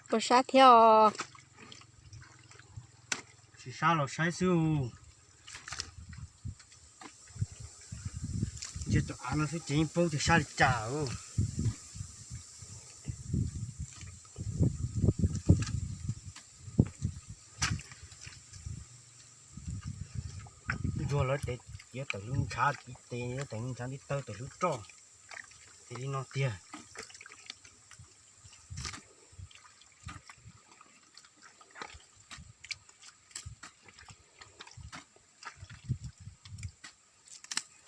Puas sab thiab os? Tsis sab los saib xwb. Ntshe tus av no xwb ces yeej paub tias sab li cas. Ntsuag lawv tes, cia tawm hlwb ntshav, tiv tes tawm hlwb ntshav, tiv tawg tawm hlwb roj, ces li no tiag.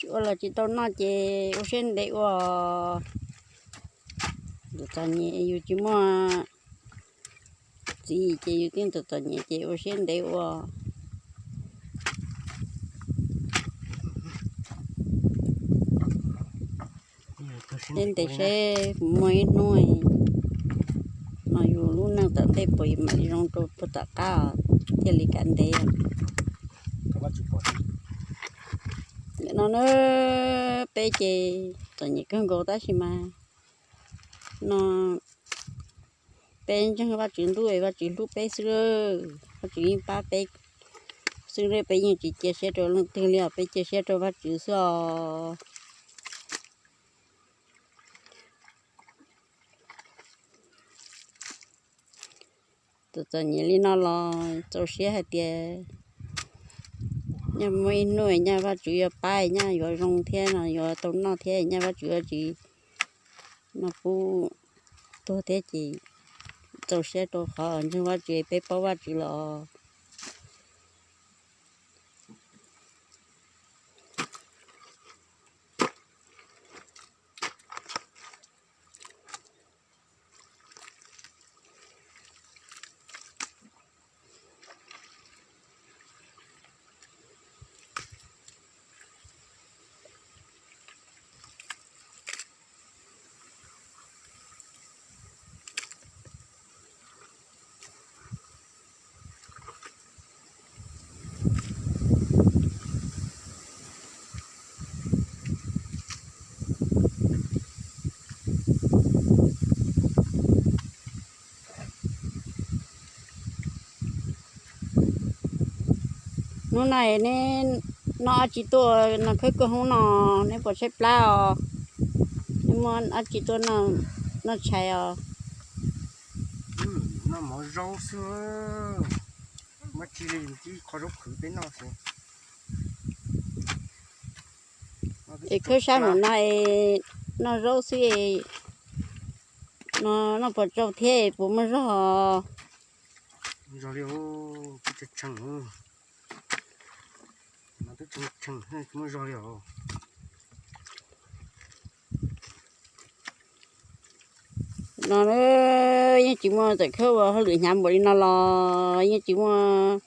Tsis ua los tsis tau noj ces ua siab ntev ua. Txom txom nyem yus tsis muaj txiv ces yus thiaj txom txom nyem ces ua siab ntev ua. Siab ntev seb puas muaj ib hnub no yus lub neej tom ntej puas mam li zoo rau puag tom qab thiaj li kav ntev. Nim no na peb ces txom nyem kawg nkaus tab sis mas no peb ntseeg Vajtswv ntuj es Vajtswv hlub peb xwb, Vajtswv yeej pab peb xwb, peb yeej tsis cia siab rau leej twg li os, peb cia siab rau Vajtswv xwb os. Txom txom nyem li no los txaus siab hais tias nyaj muaj ib hnub nyaj Vajtswv yuav pab, nyaj yuav zoo thiab no yuav tau noj thiab, nyaj Vajtswv yuav tsis no pub tuag thiab ces txaus siab rau qhov ntseeg Vajtswv peb paub Vajtswv los. Hnub no neb noj dab tsi tuaj no khawb kawg hoob no, neb puas tshaib plab os? Neb muaj dab tsi tuaj noj tshais os? Noj mov zaub xwb, muaj tsi li, ib qho zaub qhwv peb noj xwb. Es khawb sab mus no es noj zaub xwb, no noj puas tsau thiab puas muaj zog? Zog li, twb tshee, twb tshee, muaj zog li os. No yeej tsis muaj txawm khawb ua hauj lwm hnyav npaum li no los yeej tsis muaj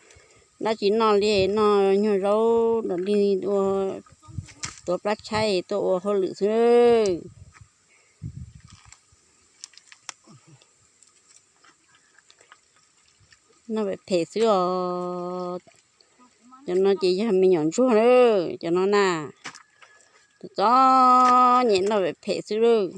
dab tsi noj li, noj nyuag zaub nrog dig ua, tuav plab tshaib tuaj ua hauj lwm xwb. Noj phem phem xwb os. Cov no ces yog me nyuam ntsuag na, cov no na. Txom txom nyem noj phem phem xwb lauj.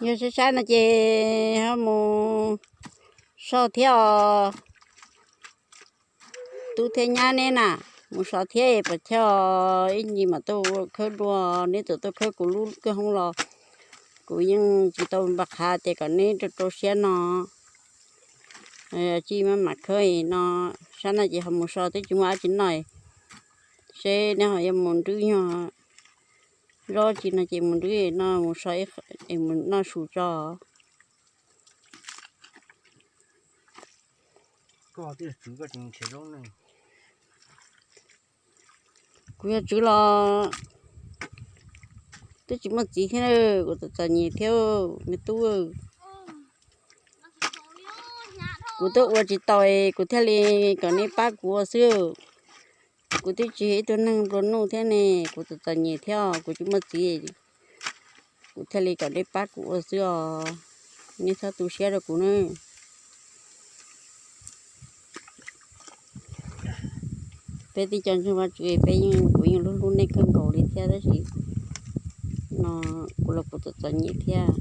Yog saib saib no ces ho mus so thiab os. Tub thiab nyab neb na, mus so thiab puas chawj, ib ntsis mam tuaj ua khawb dua, neb txawm tuaj khawb kuv lub kawg hoob los kuv yeej tsis tau npaj qhav tias kom neb rau rau siab no. Tsis maj mam khawb no, sab no ces ho mus so twb tsis muaj dab tsi noj, seb neb ho yuav mus nrwb nyuag zaub tsi no ces mus nrwb no mus so es mus noj su tso. Kuv yog tswv los twb tsis muaj txiv thiab, kuv txom txom nyem thiab me tub. Kuv twb ua tsis tau, kuv thiaj li kom nej pab kuv ua xwb. Kuv twb tsis yog ib tug neeg nplua nuj thiab ne, kuv txom txom nyem thiab, kuv tsis muaj txiv, kuv thiaj li kom nej pab kuv ua xwb os. Nej txhob tu siab rau kuv na. Peb tib co ntseeg Vaj Tswv, peb yeej, kuv yeej hlub hlub nej kawg nkaus li thiab, tab sis no kuv los kuv txom txom nyem thiab.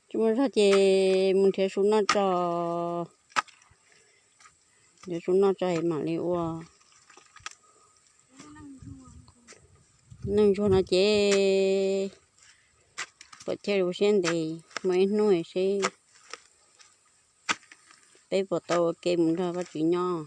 Tsis muaj zog ces mus nrhiav su noj tso, nrhiav su noj tso es mam li ua. Neeg ntsuag no ces pom thiaj li ua siab ntev, muaj ib hnub seb peb puas tau ua ke mus nrog Vaj Tswv nyob.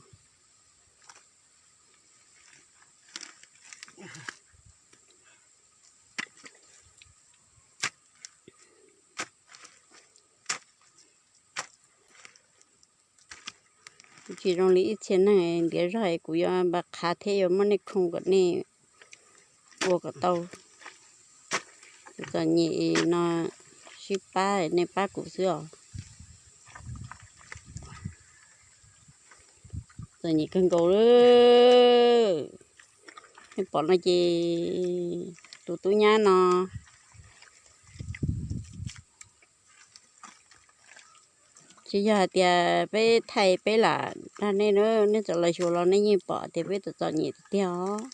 Kuv tsis zoo li ib txhia neeg ntiav zog es kuv yuav npaj qhav thiab yuav muab nej khoom kom nej ua kom tau. Kuv txom nyem no sib pab nej pab kuv xwb os. Txom nyem kawg nkaus li. Nej pom no ces tus tub nyab no tsis yog hais tias peb thaij peb lam dag nej na, nej txawm los xyuas los nej yeej pom tias peb txom txom nyem tiag tiag os.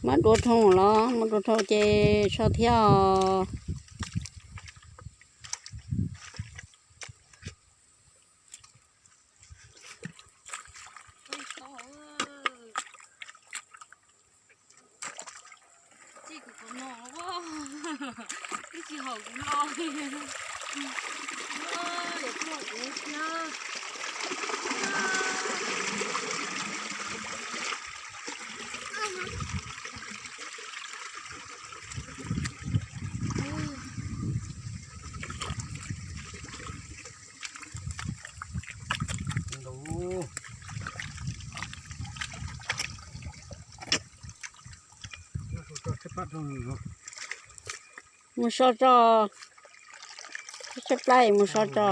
Muab dua dhau los, muab dua dhau ces so thiab os. Mus so tso, tshaib plab mus so tso.